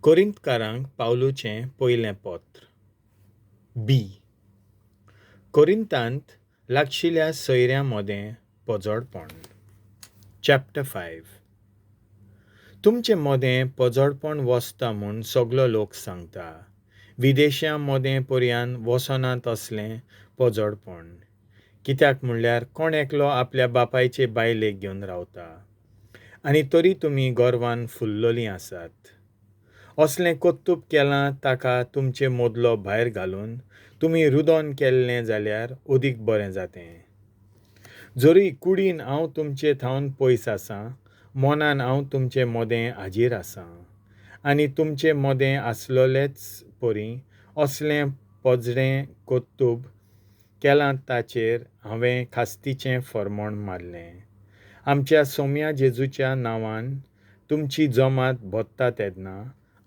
कोरिंतकारांक पावलूचें पयलें पत्र. बी. कोरिंतांत लागशिल्या सोयऱ्यां मदें पोजडपण. चॅप्टर 5. तुमचे मदें पोजडपण वसता म्हूण सगलो लोक सांगता. विदेशां मदें पर्यान वसना तसलें पोजडपण. कित्याक म्हणल्यार कोण एकलो आपल्या बापायचे बायलेक घेवन रावता. आनी तरी तुमी गर्वान फुल्लोलीं आसात. असलें कर्तुब केलां ताका तुमचे मदलो भायर घालून तुमी रुदोन केल्लें जाल्यार अदीक बरें जातें. जरूय कुडीन हांव तुमचे थावन पयस आसां, मनान हांव तुमचे मदें हाजीर आसां. आनी तुमचे मदें आसलोलेच परी असलें पोजडें कर्तुब केलां ताचेर हांवें खास्तीचें फर्मण मारलें. आमच्या सोम्या जेजूच्या नांवान तुमची जमात भरता तेन्ना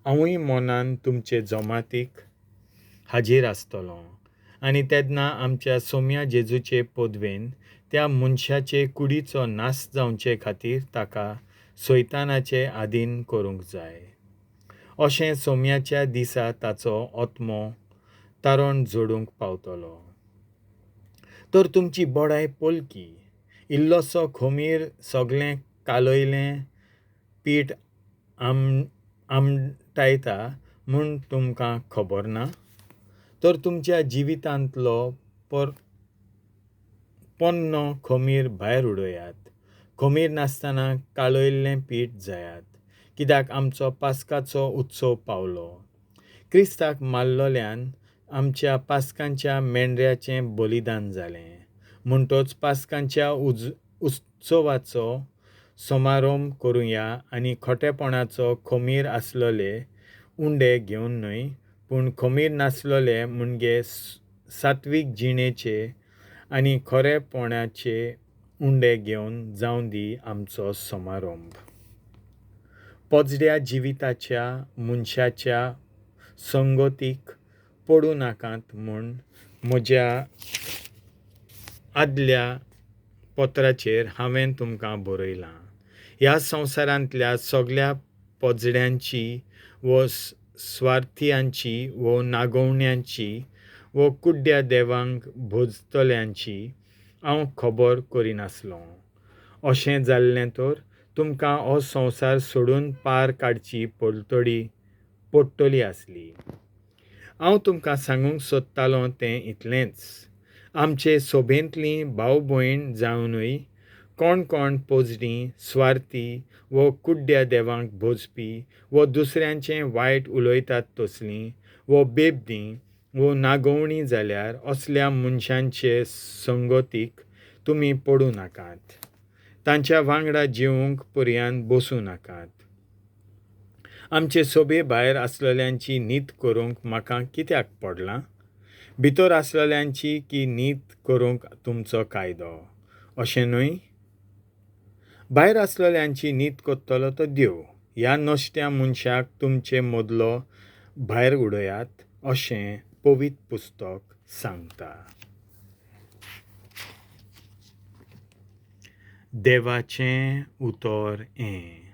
हांवूय मनान तुमचे जमातीक हाजीर आसतलों. आनी तेन्ना आमच्या सोम्या जेजूचे पदवेन त्या मनशाचे कुडीचो नाश जावचे खातीर ताका सैतानाचे आदीन करूंक जाय. अशें सोम्याच्या दिसा ताचो आत्मो तारण जोडूंक पावतलो. तर तुमची बडाय पोलकी. इल्लोसो खमीर सगलें कालयलें पीठ आमटायता म्हूण तुमकां खबर ना? तर तुमच्या जिवितांतलो पोन्नो खमीर भायर उडयात. खमीर नासतना कालयल्लें पीठ जायात. कित्याक आमचो पास्काचो उत्सव पावलो. क्रिस्ताक मारलोल्यान आमच्या पास्कांच्या मेंढऱ्याचें बलिदान जालें. म्हणटच पास्कांच्या उत्सवाचो समारंभ करुया आनी खोटेपणाचो खमीर आसलोले उंडे घेवन न्हय, पूण खमीर नासलोले म्हणजे सात्वीक जिणेचे आनी खरेपणाचे उंडे घेवन जावं दी आमचो समारंभ. पोजड्या जिविताच्या मनशाच्या संगतीक पडूं नाकात म्हूण म्हज्या आदल्या पत्राचेर हांवें तुमकां बरयलां. ह्या संवसारांतल्या सगल्या पोजड्यांची वो स्वार्थियांची वो नागोवण्यांची वो कुड्ड्या देवांक भोजतल्यांची हांव खबर करिनासलों. अशें जाल्लें तर तुमकां हो संवसार सोडून पार काडची पडटली आसली. हांव तुमकां सांगूंक सोदतालों तें इतलेंच. आमचे सोबेंतलीं भाव भयण जावनूय कोण कोण पोजडीं, स्वार्थी वो कुड्ड्या देवांक भोजपी वो दुसऱ्यांचें वायट उलयतात तसलीं वो बेबदीं वो नागोवणी जाल्यार असल्या मनशांचे संगतीक तुमी पडूं नाकात. तांच्या वांगडा जेवंक पर्यान बसूं नाकात. आमचे सोबे भायर आसलेल्यांची नीत करूंक म्हाका कित्याक पडलां? भितर आसलेल्यांची की नीत करूंक तुमचो कायदो. अशें न्हय? भायर आसलेल्यांची नीत करतलो तो देव. ह्या नश्ट्या मनशाक तुमचे मदलो भायर उडयात अशें पवित्र पुस्तक सांगता. देवाचें उतर हें.